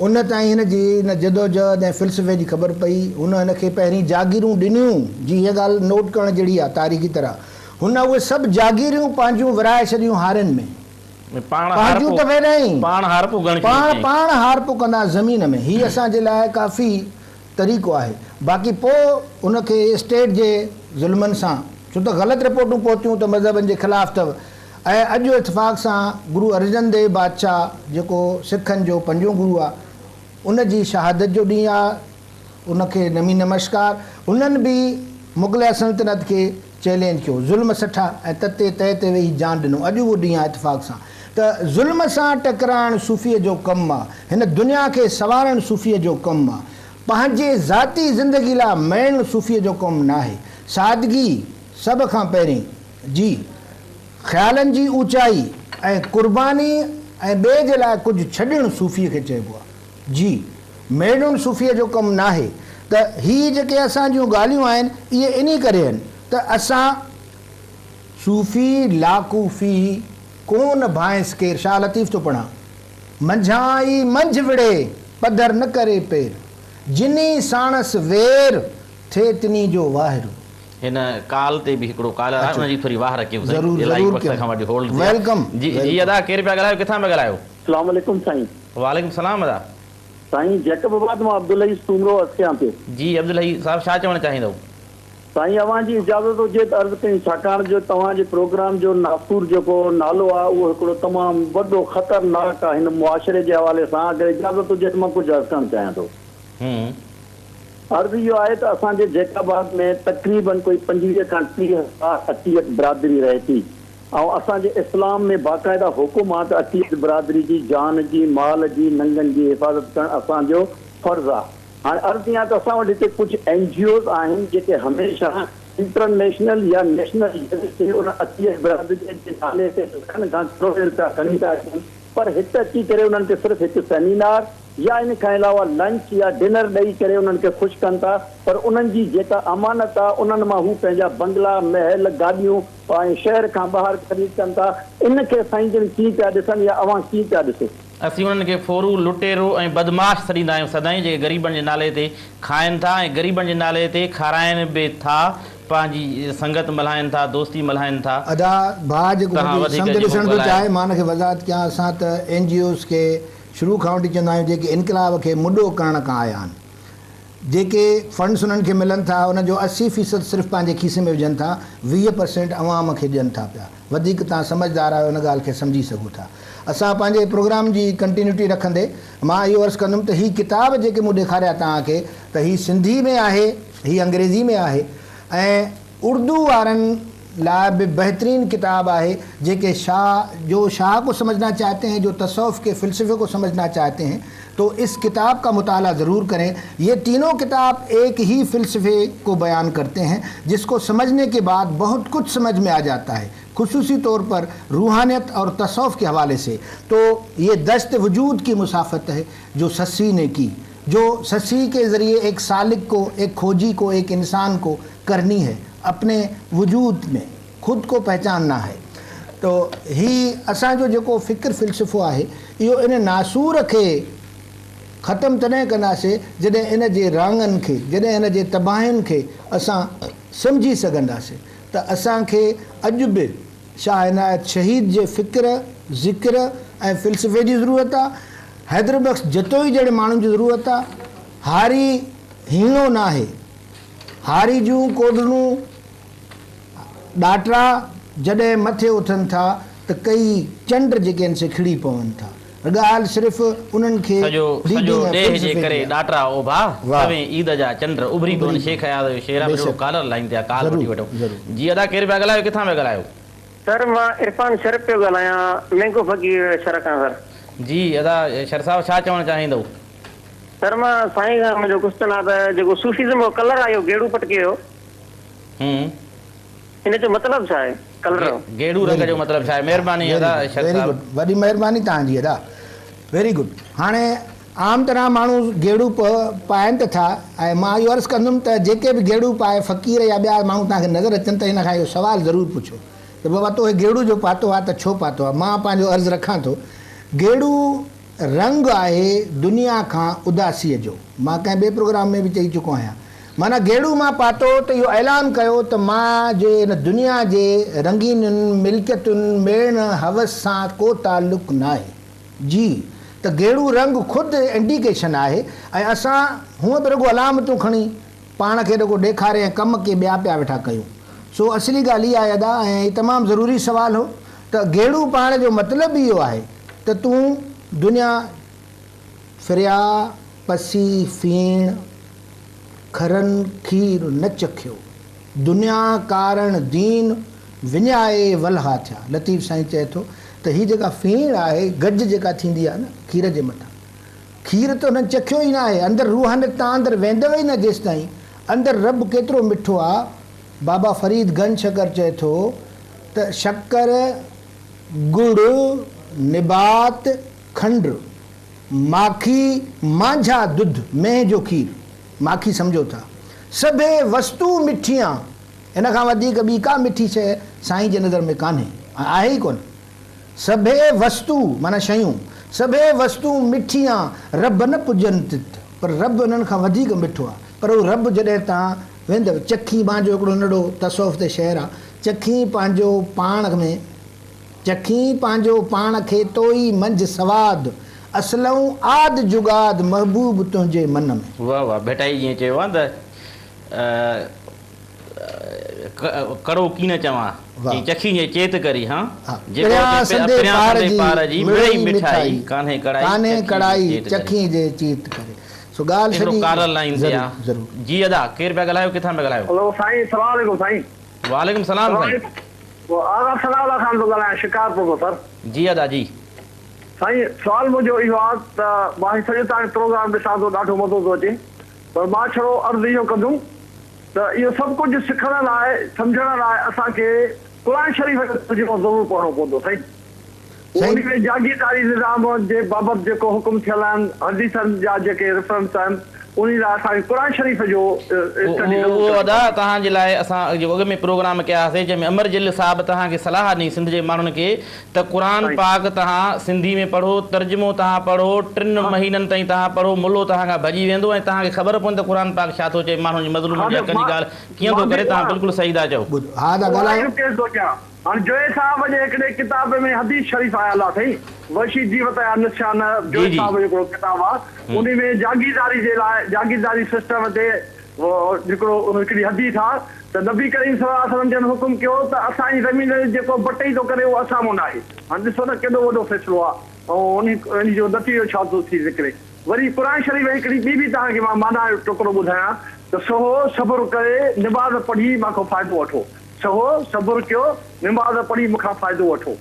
Speaker 2: ان تائين هن جي ان جدوجهد ۽ فلسفي جي خبر پئي، هن هن کي پهرين جاگيرون ڏنيون، جي هيء ڳالهه نوٽ ڪرڻ جهڙي آهي تاريخي طرح، هن اهي سڀ جاگيريون پنهنجون ورهائي ڇڏيون هارين ۾.
Speaker 1: پاڻ
Speaker 2: پنهنجون ته ورهايائين،
Speaker 1: پاڻ هارپو ڪرڻ شروع
Speaker 2: پاڻ
Speaker 1: ڪيائين.
Speaker 2: پاڻ هارپو ڪندا زمين ۾، هي اسان جي لاء ڪافي طريقو آهي باقي پوء ان کي اسٽيٽ جي ظلمن سان ڇو ته غلط رپورٽون پهتيون ته مذهبن جي خلاف اٿو ۽ اڄ اتفاق سان گرو ارجن ديو بادشاهه جيڪو سکن جو پنجون گرو آ ان جي شهادت جو ڏينهن آ ان کي نمي نمشڪار انهن به مغليه سلطنت کي چئلينج ڪيو، ظلم سٺا ۽ تتي تئي تي ويهي جان ڏنو. اڄ اهو ڏينهن آ اتفاق سان ته ظلم سان ٽڪرائڻ صوفيء جو ڪم آ. هن دنيا کي سنوارڻ صوفيء جو ڪم آ. پنهنجي ذاتي زندگي لاء مئڻ صوفيء جو ڪم ناهي. سادگي سڀ کان پهرين، جي خيالن جي اوچائي ۽ قرباني ۽ ٻئي جي لاء ڪجهه ڇڏڻ صوفيء کي چئبو آ. جي ميڙڻ صوفيء جو ڪم ناهي ته هي جيڪي اسان جون ڳالهيون آهن اهي انهي ڪري آهن ته اسان صوفي لاڪوفي ڪونه ڀانئس ڪير شاهه لطيف ٿو پڙهان منجهان ئي منجهه وڙهي پڌر نه ڪري پير جني ساڻس وير ٿئي تني جو واهرو.
Speaker 1: هن ڪال تي به هڪڙو ڪالر آهي ان جي ٿوري واهه رکيو سائين
Speaker 2: ضرور
Speaker 1: الائي
Speaker 2: ضرور
Speaker 1: وقت
Speaker 2: ڪيم
Speaker 1: کان وٺي هولڊ تي آهي
Speaker 2: welcome
Speaker 1: جي جي
Speaker 2: welcome.
Speaker 1: ادا ڪير پيا ڳالهايو ڪٿان پيا ڳالهايو.
Speaker 7: اسلام عليڪم سائين.
Speaker 1: وعليڪم السلام ادا.
Speaker 7: سائين جيڪب آباد مان عبدالحئي سومرو عرض ڪيان پيو.
Speaker 1: جي عبدالحئي صاحب ڇا چوڻ چاهيندؤ.
Speaker 7: سائين اوهان جي اجازت هجي ته عرض ڪيون ڇاڪاڻ جو توهان جي پروگرام جو ناسور جيڪو نالو آ اهو هڪڙو تمام وڏو خطرناڪ آ هن معاشري جي حوالي سان اگر اجازت هجي ته مان ڪجهه عرض ڪرڻ چاهيان ٿو. عرض اهو آهي ته اسان جي جيڪب آباد ۾ تقريبن ڪوئي 25 کان 30 هزار اقليت برادري رهي ٿي ۽ اسان جي اسلام ۾ باقاعده حڪم آ ته اقليت برادري جي جان جي، مال جي، ننگن جي حفاظت ڪرڻ اسان جو فرض آ. هاڻي عرض ائين آ ته اسان وٽ هتي ڪجهه اين جي اوز آهن جيڪي هميشه انٽرنيشنل يا نيشنل ليول تي ان اقليت برادري جي نالي تي لکن کان ڪروڙين رپيا کڻي ٿا اچن پر هت اچي ڪري انهن کي صرف هڪ سيمينار يا ان کان علاوه لنچ يا ڊنر ڏئي ڪري انهن کي خوش ڪن ٿا پر انهن جي جيڪا امانت آ انهن مان هو پنهنجا بنگلا، محل، گاڏيون ۽ شهر کان ٻاهر خريد ڪن ٿا ان کي سائين جن ڪيئن پيا ڏسن يا اوهان ڪيئن پيا ڏسو؟
Speaker 1: اسين انهن کي ڦورو، لٽيرو ۽ بدمعاش سڏيندا آهيون سدائين جيڪي غريبن جي نالي تي کائن ٿا ۽ غريبن جي نالي تي کارائن به ٿا پنهنجي سنگت ملهائن ٿا دوستي ملهائن ٿا.
Speaker 2: ادا ڀاء جيڪو
Speaker 1: توهان
Speaker 2: منهنجي
Speaker 1: وڌيڪ
Speaker 2: سمجهه
Speaker 1: جيڪو
Speaker 2: ڏسڻ ٿو
Speaker 1: ڳالهايو.
Speaker 2: چاهي مان ان کي وضاحت ڪيان اسان ته اين جي اوز کي شروع کان وٺي چوندا آهيون جيڪي انقلاب کي مڏو ڪرڻ کان آيا آهن جيڪي فنڊس انهن کي ملن ٿا ان جو 80% صرف پنهنجي کيسي ۾ وجهن ٿا 20% عوام کي ڏين ٿا پيا وڌيڪ توهان سمجهدار آهيو ان ڳالهه کي سمجهي سگهو ٿا اسان پنهنجي پروگرام جي ڪنٽينيوٽي رکندي مان اهو عرض ڪندم ته هي ڪتاب جيڪي مون ڏيکاريا توهان کي ته هي سنڌي ۾ آهي هي انگريزي ۾ آهي ۽ اردو وارن لاء به بهترين ڪتاب آهي جيڪي شاهه جو شاهه کو سمجهنا چاهتي هين جو تصوف ڪي فلسفي کو سمجهنا چاهتي هين تو اس ڪتاب کا مطالعه ضرور ڪرين يه تينون ڪتاب ايڪ هي فلسفي کو بيان ڪرتي هين جس کو سمجهني ڪي بعد بهت ڪجه سمجهه ۾ آ جاتا هي خصوصي طور پر روحانيت اور تصوف ڪي حوالي سي تو يه دشت وجود ڪي مسافت هي جو سسي ني ڪي جو سسي ڪي ذريعي ايڪ سالڪ ڪو ايڪ کوجي ڪو ايڪ انسان ڪو ڪرني هي اپني وجود ۾ خود ڪو پهچاننا هي تو هي اسان جو جيڪو فڪر فلسفو آهي اهو ان ناسور کي ختم تڏهن ڪنداسي جڏهن ان جي راڱن کي جڏهن ان جي تباهين کي اسان سمجهي سگهنداسي ته اسان کي اڄ به شاهه عنايت شهيد جي فڪر، ذڪر ۽ فلسفي جي ضرورت آ، حيدر بخش جتوئي جهڙي ماڻهن جي ضرورت آ، هاري هيڻو ناهي، هاري جون ڪوڏرون ڏاٽرا جڏهن مٿي اٿن ٿا ته ڪئي چنڊ جيڪي آهن سي کڙي پون ٿا. ڳالهه صرف انهن کي
Speaker 1: سڄو سڄو
Speaker 2: ليڊنگ ۽
Speaker 1: ڏيهه جي
Speaker 2: فلسفي
Speaker 1: ڪري
Speaker 2: جي آ.
Speaker 1: ڏاٽرا اوڀا،
Speaker 2: واهه.
Speaker 1: سوين عيد جا چنڊ اڀري پون
Speaker 2: اڀري
Speaker 1: شيخ
Speaker 2: پون.
Speaker 1: اياز جو شعر آ پر اهڙو
Speaker 2: بيشڪ.
Speaker 1: ڪالر لائين تي آ ڪال وٺي
Speaker 2: ضرور
Speaker 1: وٺو.
Speaker 2: ضرور.
Speaker 1: جي ادا ڪير پيا ڳالهايو ڪٿان پيا ڳالهايو.
Speaker 8: سر مان عرفان شر پيو ڳالهايان مينگهو فقير شھر کان سر.
Speaker 1: جي ادا شر صاحب ڇا چوڻ چاهيندؤ.
Speaker 8: سر مان سائين کان منهنجو ڪوسچن آ ته جيڪو صوفيزم جو ڪلر آ اهو گيڙو پٽڪي جو ان جو مطلب ڇا آهي ڪلر جو.
Speaker 1: گيڙو رنگ
Speaker 2: ويري
Speaker 1: جو
Speaker 2: گڊ
Speaker 1: مطلب ڇا آهي مهرباني
Speaker 2: ويري
Speaker 1: ادا
Speaker 2: گڊ
Speaker 1: شر
Speaker 2: ويري
Speaker 1: صاحب.
Speaker 2: گڊ وڏي مهرباني توهان جي ادا ويري گڊ هاڻي عام طرح ماڻهو گيڙو پائن ته ٿا ۽ مان اهو عرض ڪندم ته جيڪي به گيڙو پائي فقير يا ٻيا ماڻهو توهان کي نظر اچن ته هن کان اهو سوال ضرور پڇو ته بابا تو هي گيڙو جو پاتو آهي ته ڇو پاتو آهي مان پنهنجو عرض رکان ٿو گيڙو رنگ آهي دنيا کان اداسيء جو مان ڪنهن ٻئي پروگرام ۾ به چئي چڪو آهيان معنيٰ گيڙو مان پاتو ته اهو اعلان ڪيو ته مان جي هن دنيا جي رنگينين، ملڪيتن، ميڙڻ، هوس سان ڪو تعلق ناهي. جي ته گيڙو رنگ خود انڊيڪيشن آهي ۽ اسان هونء به رڳو علامتون کڻي پاڻ کي رڳو ڏيکاري ۽ ڪم ڪي ٻيا پيا ويٺا ڪيون. سو اصلي ڳالهه اها آهي ادا ۽ هي تمام ضروري سوال هو ته گيڙو پائڻ جو مطلب ئي اهو آهي ته تون دنيا ڦريا پسي ڦيڻ کرن کير نه چکيو، دنيا ڪارڻ دين وڃائي ولها ٿيا. لطيف سائين چئي ٿو ته هي جيڪا ڦيڻ آهي، گج جيڪا ٿيندي آهي نه کير جي مٿان، کير ته انهن چکيو ئي ناهي، اندر روحانيت تان اندر ويندو ئي نه جيستائين، اندر رب ڪيترو مٺو آ، بابا فريد گنج شڪر چئي ٿو ته شڪر، ڳڙ، نبات، کنڊ. ماکي مانجها دڌ، مينهن جو کير، ماکي سمجهو ٿا. سڀيئي وستو مٺيان، ان کان وڌيڪ ٻي ڪا مٺي شيء سائين جي نظر ۾ ڪانهي ۽ آهي ئي ڪونه. سڀيئي وستو معنيٰ شيون، سڀيئي وستو مٺيان، رب نه پڄن تت، پر رب انهن کان وڌيڪ مٺو آهي. پر اهو رب جڏهن توهان ويندؤ، چکين پنهنجو هڪڙو ننڍڙو تصوف تي شعر آهي، چکين پنهنجو پاڻ ۾. چکين پنهنجو پاڻ کي تو ئي منجهه سواد، اصلئون آد جڳاد محبوب تنهنجي من ۾.
Speaker 1: واه واه ڀٽائي جيئن چيو آ ته ڪڙو ڪين چوان
Speaker 2: واه.
Speaker 1: چي چکين جي چيت ڪري هان
Speaker 2: ها.
Speaker 1: جيڪو
Speaker 2: پريان
Speaker 1: اتي
Speaker 2: سندي
Speaker 1: پريان
Speaker 2: پار
Speaker 1: سندي
Speaker 2: جي
Speaker 1: پار جي
Speaker 2: مڙئي
Speaker 1: مڙئي مٺائي
Speaker 2: مٺائي
Speaker 1: ڪانهي ڪڙائي
Speaker 2: ڪانهي
Speaker 1: چکين جي
Speaker 2: ڪڙائي
Speaker 1: چيت ڪري.
Speaker 2: چکين جي چيت ڪري. سو ڳالهه
Speaker 1: هڪڙو
Speaker 2: سڄي
Speaker 1: ڪالر لائين تي
Speaker 2: ضرور
Speaker 1: آ
Speaker 2: ضرور.
Speaker 1: جي ادا ڪير پيا ڳالهايو ڪٿان پيا ڳالهايو.
Speaker 3: هلو سائين سلام عليڪم سائين.
Speaker 1: وعليڪم سلام سائين.
Speaker 3: آغا ثناء الله خان ٿو ڳالهايان شڪارپور مان سر.
Speaker 1: جي ادا جي.
Speaker 3: سائين سوال منهنجو اهو آ ته مان هي سڄو توهان جو پروگرام ڏسان ٿو ڏاڍو مزو ٿو اچي پر مان ڇڙو عرض اهو ڪندم ته اهو سڀ ڪجهه سکڻ لاء سمجهڻ لاء اسان کي قرآن شريف جو ترجمو ضرور پڙهڻو پوندو سائين
Speaker 2: سائين.
Speaker 3: ان ۾ جاگيرداري نظام جي بابت جيڪو حڪم ٿيل آهن حديثن جا جيڪي ريفرنس آهن
Speaker 7: انهي لاء اسان کي قرآن شريف جو اسٽڊي ضرور
Speaker 1: اهو
Speaker 7: ڪرڻي
Speaker 1: ادا
Speaker 7: پوندي.
Speaker 1: توهان جي لاء اسان جيڪو اڳ ۾ پروگرام ڪيا هئاسي جنهن ۾ امر جليل صاحب توهان کي صلاح ڏني سنڌ جي ماڻهن کي ته قرآن
Speaker 7: سائين.
Speaker 1: پاڪ توهان سنڌي ۾ پڙهو ترجمو توهان پڙهو ٽن
Speaker 7: ها.
Speaker 1: مهينن تائين توهان پڙهو ملو توهان کان ڀڄي ويندو ۽ توهان کي خبر پوندي ته قرآن پاڪ ڇا ٿو چئي ماڻهن جي
Speaker 7: ها
Speaker 1: مظلومن جي
Speaker 7: ته
Speaker 1: حقن جي
Speaker 7: مان
Speaker 1: ڳالهه ڪيئن ٿو
Speaker 7: مان به
Speaker 1: ڪري توهان
Speaker 7: اها
Speaker 1: بلڪل صحيح ٿا چئو.
Speaker 2: ٻڌ ها ادا
Speaker 7: اها
Speaker 2: ڳالهايو.
Speaker 7: هڪ ڪيس ٿو ڪيان. هاڻي جويي صاحب جي هڪڙي ڪتاب ۾ حديث شريف آيل آ سائين وحشي جيوت جا نشان
Speaker 1: جي
Speaker 7: جويي
Speaker 1: جي.
Speaker 7: صاحب جو هڪڙو ڪتاب آ انهي ۾ جاگيرداري جي لاء جاگيرداري سسٽم تي هڪڙو هڪڙي حديث آ ته نبي ڪريم صلي الله عليه وسلم جن حڪم ڪيو ته اسان جي زمين تي جيڪو بٽئي ٿو ڪري اهو اسان مون ناهي هاڻي ڏسو نه ڪيڏو وڏو فيصلو آ ۽ انهي جو نتيجو ڇا ٿو ٿي نڪري وري قرآن شريف جي هڪڙي ٻي به توهان کي مان معنيٰ جو ٽڪرو ٻڌايان ته سهو صبر ڪري نماز پڙهي مان کان فائدو وٺو. سهو، صبر ڪيو، نماز پڙهي مون کان فائدو وٺو.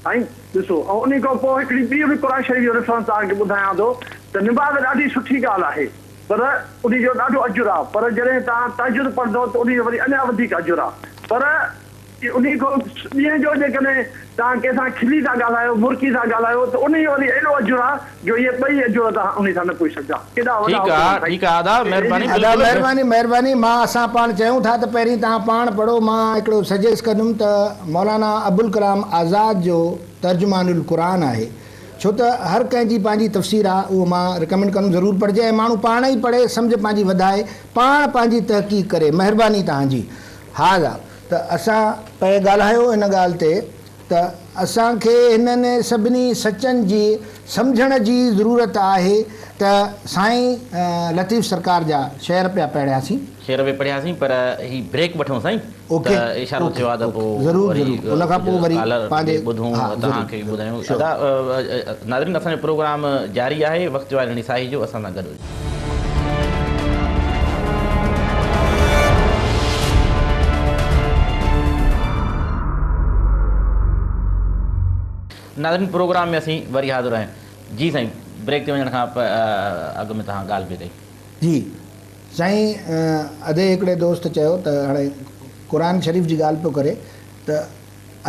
Speaker 7: سائين ڏسو ۽ انهي کان پوء هڪڙي ٻي به قرآن شريف جو ريفرنس توهان کي ٻڌايان ٿو ته نماز ڏاڍي سٺي ڳالهه آهي پر انهي جو ڏاڍو اجر آهي پر جڏهن توهان تهجد پڙهندؤ ته انهي جو وري اڃا وڌيڪ اجر آهي پر انهي کان ڏينهن جو جيڪڏهن توهان ڪنهن سان کلي ٿا ڳالهايو مرڪي ٿا ڳالهايو ته انهي جو وري ايڏو اجر آهي جو اهي ٻئي اجر توهان انهي سان نه پڄي سگهندا. ڪيڏا وڏا
Speaker 1: ٺيڪ
Speaker 7: حڪم
Speaker 1: آ
Speaker 7: آهن سائين.
Speaker 1: ٺيڪ آ ادا مهرباني
Speaker 2: ادا
Speaker 1: بلڪل.
Speaker 2: مهرباني مهرباني مان اسان پاڻ چيون ٿا ته پهرين توهان پاڻ پڙهو مان هڪڙو سجيس ڪندم ته مولانا ابوالڪلام آزاد جو ترجمان القرآن آهي ڇو ته هر ڪنهن جي پنهنجي تفسير آ اهو مان رڪمينڊ ڪندم ضرور پڙهجي ۽ ماڻهو پاڻ ئي پڙهي سمجهه پنهنجي وڌائي پاڻ پنهنجي تحقيق ڪري مهرباني توهان جي ها ادا ته اسان پئي ڳالهايو ان ڳالهه تي ته اسان کي هنن سڀني سچن جي سمجهڻ جي ضرورت آهي ته سائين لطيف سرڪار جا شعر پيا پڙهياسين.
Speaker 1: شعر به پڙهياسين پر هي بريڪ وٺون سائين
Speaker 2: اوڪي
Speaker 1: ته اشارو
Speaker 2: اوڪي
Speaker 1: ٿيو آهي ته
Speaker 2: اوڪي
Speaker 1: پوء
Speaker 2: ضرور
Speaker 1: وري
Speaker 2: ضرور ان کان پوء
Speaker 1: ڪجهه
Speaker 2: وري
Speaker 1: ڪالر
Speaker 2: پنهنجي
Speaker 1: به ٻڌون
Speaker 2: ها
Speaker 1: توهان
Speaker 2: ضرور
Speaker 1: کي به
Speaker 2: ضرور
Speaker 1: ٻڌايون
Speaker 2: شيور.
Speaker 1: ادا ناظرين اسان جو پروگرام جاري آهي وقت جو آهي ننڍي ساهي جو اسان سان گڏ هجو. ناظرين پروگرام ۾ اسين وري حاضر آهيون جي سائين بريڪ تي وڃڻ کان اڳ ۾ توهان ڳالهه پئي ڪئي.
Speaker 2: جي سائين ادي هڪڙي دوست چيو ته هاڻي قرآن شريف جي ڳالهه پيو ڪري ته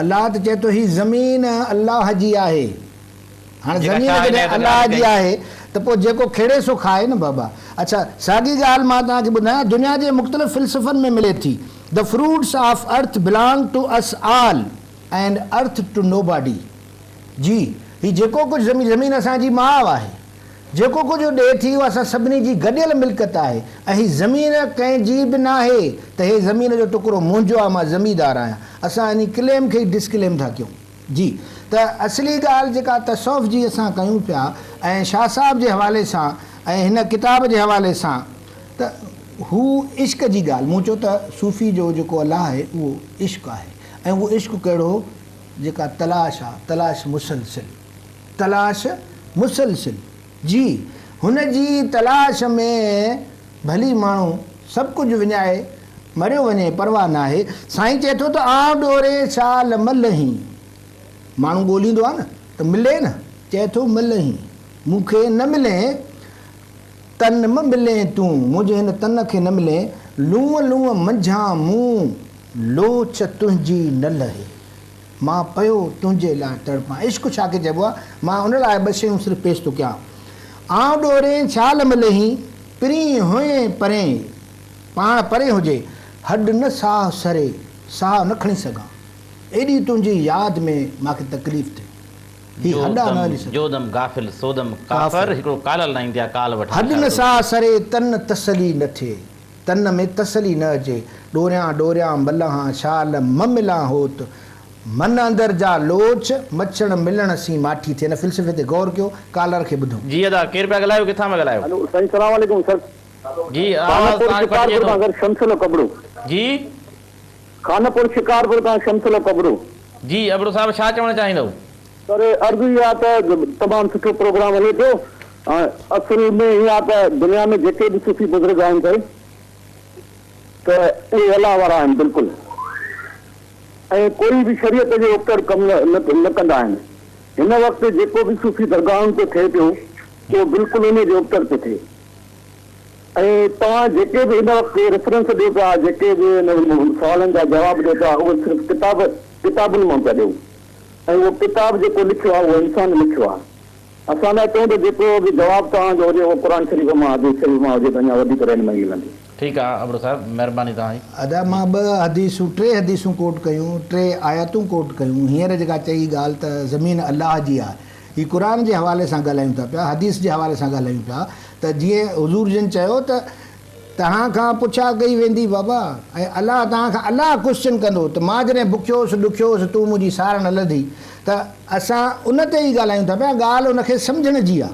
Speaker 2: الله ته چئي ٿو هي زمين الله جي آهي هاڻي
Speaker 1: جيڪا
Speaker 2: زمين
Speaker 1: شاهه
Speaker 2: جڏهن
Speaker 1: عنايت
Speaker 2: الله
Speaker 1: ڳالهه
Speaker 2: جي
Speaker 1: ڪئي.
Speaker 2: آهي ته پوء جيڪو کيڙي سو کائي نه بابا. اڇا ساڳي ڳالهه مان توهان کي ٻڌايان دنيا جي مختلف فلسفن ۾ ملي ٿي The fruits of earth belong to us all and earth to nobody جي هي جيڪو ڪجهه زمين زمين اسان جي ماء آهي جيڪو ڪجهه ڏئي ٿي اهو اسان سڀني جي گڏيل ملڪيت آهي ۽ هي زمين ڪنهن جي به ناهي ته هي زمين جو ٽڪرو منهنجو آهي مان زميندار آهيان اسان انهي ڪليم کي ئي ڊسڪليم ٿا ڪيون. جي ته اصلي ڳالهه جيڪا تصوف جي اسان ڪيون پيا ۽ شاهه صاحب جي حوالي سان ۽ هن ڪتاب جي حوالي سان ته هو عشق جي ڳالهه مون چيو ته صوفي جو جيڪو الله آهي اهو عشق آهي ۽ اهو عشق ڪهڙو جيڪا تلاش آ تلاش مسلسل تلاش مسلسل جي هن جي تلاش ۾ ڀلي ماڻهو سڀ ڪجهه وڃائي مريو وڃي پرواهه ناهي. سائين چئي ٿو ته آئون ڏوري شال ملهين. ماڻهو ڳوليندو آهي نه ته ملي نه، چئي ٿو ملهين. مون کي نه ملين، تن م ملين تون، منهنجي هن تن کي نه ملين، لونء لونء منجهان مون لوچ تنهنجي نه لهي. مان پيو تنهنجي لاء تڙپان. عشق ڇا کي چئبو آهي؟ مان ان لاء ٻه شيون صرف پيش ٿو ڪيان. آئون ڏورين ڇال ملهين، پرين هئين پرين. پاڻ پري هجي، هڏ نه ساهه سري، ساهه نه کڻي سگهان. ايڏي تنهنجي ياد ۾ مان کي تڪليف ٿئي. هي
Speaker 1: جو
Speaker 2: هڏا نه
Speaker 1: دم
Speaker 2: هلي سگهن.
Speaker 1: جو دم غافل سو دم ڪافر، هڪڙو ڪالر لائين تي آ ڪال وٺان
Speaker 2: هڏ نه
Speaker 1: اشارو ٿو
Speaker 2: ساهه سري، تن تسلي نه ٿئي. تن ۾ تسلي نه اچي. ڏوريان ڏوريان ملهان، شال م ملان هوت. من اندر جا لوچ، مڇڻ ملڻ سين ماٺي ٿئي. هن فلسفي تي غور ڪيو، ڪالر کي ٻڌو.
Speaker 1: جي ادا ڪير پيا ڳالهايو ڪٿان پيا ڳالهايو.
Speaker 9: هلو سائين سلام عليڪم سر.
Speaker 1: جي آواز
Speaker 9: خانپور
Speaker 1: توهان جو ڪٽجي
Speaker 9: شڪارپور
Speaker 1: ٿو.
Speaker 9: کان سر شمس الحق ابڙو.
Speaker 1: جي.
Speaker 9: خانپور شڪارپور کان شمس الحق ابڙو.
Speaker 1: جي ابڙو صاحب ڇا چوڻ چاهيندؤ.
Speaker 9: سر عرض اهو آهي ته تمام سٺو پروگرام هلي پيو ۽ اصل ۾ ائين آهي ته دنيا ۾ جيڪي به صوفي بزرگ آهن سائين ته اهي الله وارا آهن بلڪل ۽ ڪوئي به شريعت جي ابتڙ ڪم نه نه ڪندا آهن هن وقت جيڪو به صوفي درگاهن تي ٿئي پيو اهو بلڪل انهي جي ابتڙ پيو ٿئي ۽ توهان جيڪي به هن وقت ريفرنس ڏيو پيا جيڪي به هن سوالن جا جواب ڏيو پيا اهي صرف ڪتاب ڪتابن مان پيا ڏيو ۽ اهو ڪتاب جيڪو لکيو آهي اهو انسان لکيو آهي. اسان لاء چئون ته جيڪو به جواب توهان جو هجي اهو قرآن شريف مان حديث شريف مان هجي ته اڃا وڌيڪ رهنمائي ملندي.
Speaker 1: ٺيڪ آ ابڙو صاحب مهرباني توهان جي.
Speaker 2: ادا مان ٻه حديثون ٽي حديثون ڪوٽ ڪيون ٽي آيتون ڪوٽ ڪيون هينئر جيڪا چئي ڳالهه ته زمين الله جي آهي هي قرآن جي حوالي سان ڳالهايون ٿا پيا حديث جي حوالي سان ڳالهايون پيا ته جيئن حضور جن چيو ته توهان کان پڇا ڪئي ويندي بابا ۽ الله توهان کان الله ڪوسچن ڪندو ته مان جڏهن بکيو هوس ڏکيو هوس تون منهنجي سار نه لڌي ته اسان ان تي ئي ڳالهايون ٿا پيا ڳالهه ان کي سمجهڻ جي آ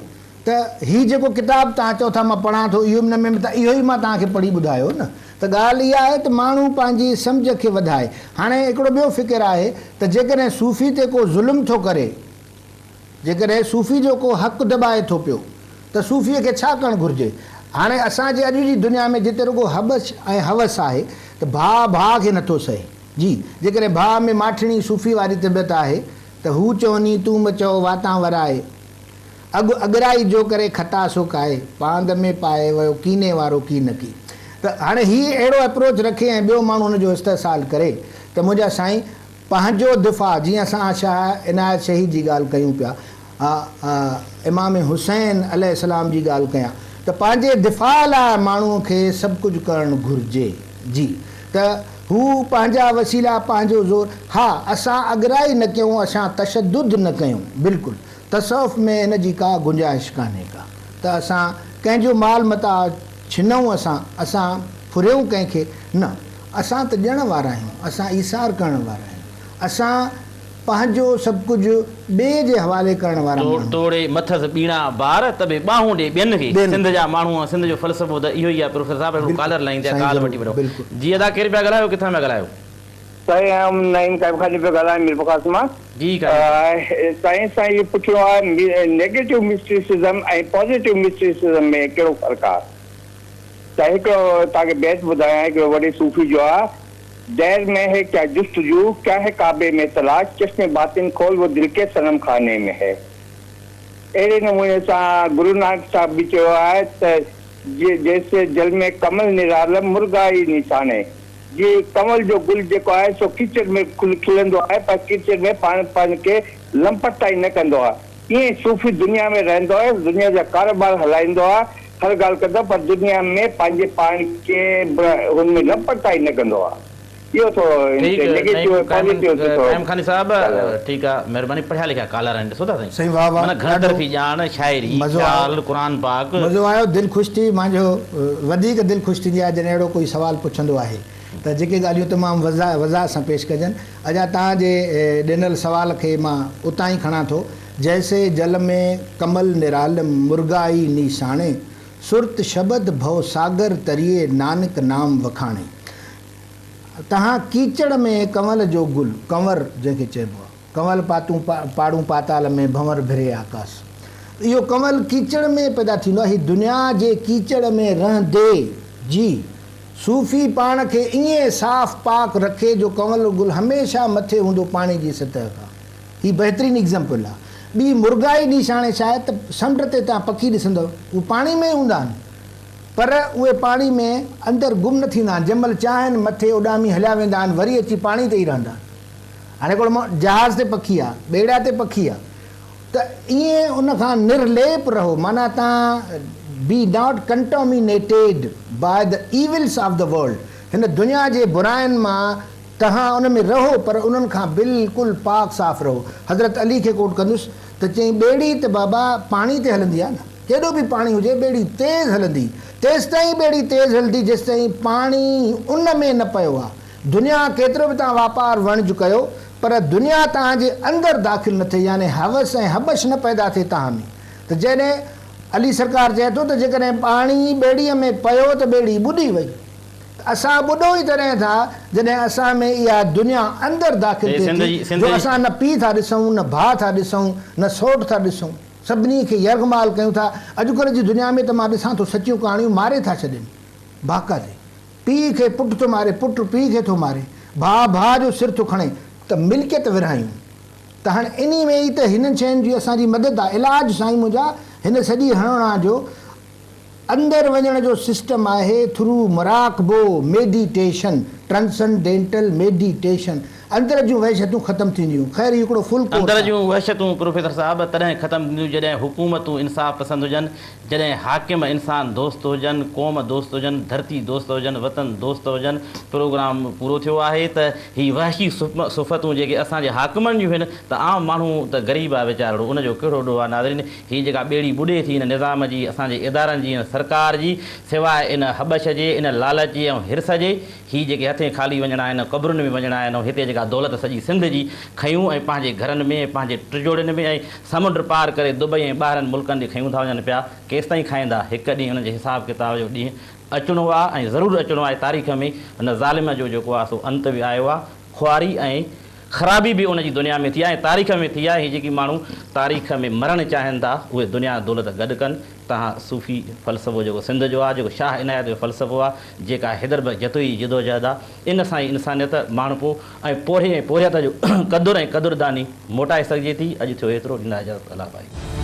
Speaker 2: ته هي جيڪو ڪتاب توهان چئو ٿا مان پڙهان ٿو اهو ان ۾ ته اهو ئي مان توهان کي پڙهي ٻڌايو نه ته ڳالهه اها آهي ته ماڻهو پنهنجي سمجهه کي وڌائي هاڻي هڪڙو ٻيو فڪر آهي ته جيڪڏهن صوفي تي ڪو ظلم ٿو ڪري جيڪڏهن صوفي جو ڪو حق دٻائي ٿو پيو ته صوفيء کي ڇا ڪرڻ گهرجي؟ هاڻي اسان جي اڄ جي دنيا ۾ جتي رڳو هٻڇ ۽ هوس آهي ته ڀاء ڀاء کي نٿو سهي. جي جيڪڏهن ڀاء ۾ ماٺيڻي صوفي واري طبيعت آهي ته هو چوني تون م چئو واتان ورائي. اڳ اڳرائي جو ڪري خطا سو ڪائي، پاند ۾ پائي ويو ڪيني وارو ڪي نه ڪي. ته هاڻي هي اهڙو اپروچ رکي ۽ ٻيو ماڻهو ان جو استحصال ڪري ته منهنجا سائين پنهنجو دفاع، جيئن اسان شاهه عنايت شهيد جي ڳالهه ڪيون پيا، امام حسين عليه السلام جي ڳالهه ڪيان ته پنهنجي دفاع لاء ماڻهوء کي سڀ ڪجهه ڪرڻ گهرجي. جي ته هو پنهنجا وسيلا پنهنجو زور، ها اسان اڳرائي نه ڪيون اسان تشدد نه ڪيون، بلڪل تصوف ۾ ان جي ڪا گنجائش ڪانهي ڪا ته اسان ڪنهن جو مال متاع ڇنون اسان اسان ڦريون ڪنهن کي، نه. اسان ته ڏيڻ وارا آهيون، اسان ايثار ڪرڻ وارا آهيون، اسان پنهنجو سڀ ڪجهه ٻئي جي حوالي ڪرڻ وارا ماڻهو آهيون.
Speaker 1: توڙي مٿس ٻيڻا بار، ته به ٻانهون ڏي ٻين کي.
Speaker 2: ٻين
Speaker 1: سنڌ
Speaker 2: کي.
Speaker 1: جا ماڻهو ۽ سنڌ جو فلسفو ته اهو ئي آهي پروفيسر صاحب هڪڙو
Speaker 2: بلڪل
Speaker 1: ڪالر لائين تي آهي
Speaker 2: سائين
Speaker 1: ڪال
Speaker 2: ضرور
Speaker 1: وٺي وٺو.
Speaker 2: بلڪل.
Speaker 1: جي ادا ڪير پيا ڳالهايو ڪٿان پيا ڳالهايو.
Speaker 10: سائين آئون نعيم قائم خاني پيو ڳالهايان ميرپورخاص مان.
Speaker 1: جي قائم صاحب.
Speaker 10: سائين اسان اهو پڇڻو آهي نيگيٽو مسٽريسزم ۽ پازيٽو مسٽريسزم ۾ ڪهڙو فرق آهي؟ ته هڪڙو توهان کي بيت ٻڌايان هڪڙو وڏي صوفي جو آ، دير ۾ هي ڪيا جستجو، ڪيا هي ڪعبي ۾ تلاش، چشم باطن کول وو دل ڪي صنم خاني ۾ هي. اهڙي نموني سان گرو نانڪ صاحب به چيو آهي ته جيسي جل ۾ ڪمل نرالم مرغا ئي نشاني. جي ڪنول جو گل جيڪو آهي سو ڪيچڙ ۾ کلندو آهي پر ڪيچڙ ۾ پاڻ پاڻ کي لمپٽائي نه ڪندو آهي. ائين ئي صوفي دنيا ۾ رهندو آهي، دنيا جا ڪاروبار هلائيندو آهي، هر ڳالهه ڪندو آهي پر دنيا ۾ پنهنجي پاڻ کي به هن ۾ لمپٽائي نه ڪندو آهي. اهو ٿورو هن
Speaker 1: ٺيڪ
Speaker 10: تي
Speaker 1: نعيم
Speaker 10: نيگيٽو ۽
Speaker 1: قائم
Speaker 10: پازيٽو تي ٿورو
Speaker 1: قائم خاني صاحب
Speaker 10: ڳالهايو.
Speaker 1: ٺيڪ آ مهرباني پڙهيا لکيا ڪالر آهن ڏسو ٿا سائين
Speaker 2: سائين واه واه
Speaker 1: معنيٰ گهڻ
Speaker 2: ڏاڍو
Speaker 1: طرفي ڄاڻ شاعري
Speaker 2: مزو آيو
Speaker 1: خيال قرآن پاڪ.
Speaker 2: مزو آيو دل خوش ٿي مانجو وڌيڪ دل خوش ٿيندي آهي جڏهن اهڙو ڪوئي سوال پڇندو آهي ته جيڪي ڳالهيون تمام وضاحت سان پيش ڪجن اجا توهان جي ڏنل سوال کي مان اتان ئي کڻان ٿو جيسي جل ۾ ڪمل نرالم مرغائي نيساڻي سرت شبد ڀؤ ساگر تريئي نانڪ نام وکاڻي تهان ڪيچڙ ۾ ڪنول جو گل، ڪنور جنهن کي چئبو آهي. ڪنول پاتون پاڙون پاتال ۾، ڀنور ڀري آڪاس. اهو ڪنول ڪيچڙ ۾ پيدا ٿيندو آهي. هي دنيا جي ڪيچڙ ۾ رهندي جي صوفي پاڻ کي ائين صاف پاڪ رکي جو ڪنول گل هميشه مٿي هوندو پاڻي جي سطح کان. هي بهترين ايگزمپل آهي. ٻي مرغائي نيشاڻي ڇا آهي ته سمنڊ تي توهان پکي ڏسندؤ اهي پاڻي ۾ ئي هوندا آهن. پر اهي پاڻي ۾ اندر گم نه ٿيندا آهن، جنهن مهل چاهين مٿي اڏامي هليا ويندا آهن، وري اچي پاڻي تي ئي رهندا آهن. هاڻي هڪڙو جهاز تي پکي آ، ٻيڙا تي پکي آ ته ائين ان کان نرليپ رهو معنيٰ تان be not contaminated by the evils of the world هن دنيا جي براين مان توهان ان ۾ رهو پر انهن کان بلڪل پاڪ صاف رهو. حضرت علي کي ڪوٽ ڪندس ته چيائين ٻيڙي ته بابا پاڻي تي هلندي آ نه. ڪيڏو به پاڻي هجي ٻيڙي تيز هلندي، تيستائين ٻيڙي تيز هلندي جيستائين پاڻي ان ۾ نه پيو آ. دنيا ڪيترو به توهان واپار وڻج ڪيو پر دنيا توهان جي اندر داخل نه ٿئي يعني هوس ۽ هٻش نه پيدا ٿئي توهان ۾ ته جڏهن علي سرڪار چئي ٿو ته جيڪڏهن پاڻي ٻيڙيء ۾ پيو ته ٻيڙي ٻڏي وئي ته اسان ٻڏو ئي تڏهن ٿا جڏهن اسان ۾ اها دنيا اندر داخل ٿئي ٿي جو اسان نه پيء ٿا ڏسون نه ڀاء ٿا ڏسون نه سوٽ ٿا ڏسون. سڀني کي يرغمال ڪيون ٿا. اڄڪلهه جي دنيا ۾ ته مان ڏسان ٿو سچيون ڪهاڻيون ماري ٿا ڇڏين. باقاعدي. پيء کي پٽ ٿو ماري، پٽ پيء کي ٿو ماري، ڀاء ڀاء جو سر ٿو کڻي ته ملڪيت ورهايون. ته هاڻي انهي ۾ ئي ته هنن شين جي اسان جي مدد آ. علاج سائين منهنجا هن سڄي هڻوڻا جو اندر وڃڻ جو سسٽم آهي ٿرو مراقبو، ميڊيٽيشن، ٽرانسنڊينٽل ميڊيٽيشن. اندر جون وحشتون ختم ٿينديون. خير هي هڪڙو فل ڪورس
Speaker 1: اندر
Speaker 2: آهي.
Speaker 1: جون وحشتون پروفيسر صاحب تڏهن ختم ٿينديون جڏهن حڪومتون انصاف پسند هجن، جڏهن حاڪم انسان دوست هجن، قوم دوست هجن، ڌرتي دوست هجن، وطن دوست هجن. پروگرام پورو ٿيو آهي ته هي وحشي صفتون جيڪي اسان جي حاڪمن جون هن ته عام ماڻهو ته غريب آهي ويچارڙو ان جو ڪهڙو ڏوهه آهي ناظرين هي جيڪا ٻيڙي ٻڏي ٿي هن نظام جي اسان جي ادارن جي هن سرڪار جي سواء ان حبش جي ان لالچ جي ۽ حرص جي هي جيڪي هٿين خالي وڃڻا آهن قبرن ۾ وڃڻا آهن ۽ هتي جيڪا دولت سڄي سنڌ جي کنيون ۽ پنهنجي گهرن ۾ ۽ پنهنجي ٽجوڙين ۾ ۽ سمنڊ پار ڪري دبئي ۽ ٻاهرن ملڪن ڏي کنيون ٿا وڃن پيا ڪيستائين کائيندا هڪ ڏينهن انهن جي حساب ڪتاب جو ڏينهن اچڻو آ ۽ ضرور اچڻو آهي تاريخ ۾ هن ظالم جو جيڪو آ سو انت به آيو آ خواري ۽ خرابي به ان جي دنيا ۾ ٿي آهي ۽ تاريخ ۾ ٿي آهي هي جيڪي ماڻهو تاريخ ۾ مرڻ چاهين ٿا اهي دنيا دولت گڏ ڪن تهان صوفي فلسفو جيڪو سنڌ جو آ جيڪو شاهه عنايت جو فلسفو آ جيڪا حيدر بخش جتوئي جي جدوجهد آ ان سان ئي انسانيت ماڻهپو ۽ پورهيي ۽ پورهيت جو قدر ۽ قدرداني موٽائي سگهجي ٿي اڄ ٿيو ايترو ڏيندا اجازت الله ڀائي.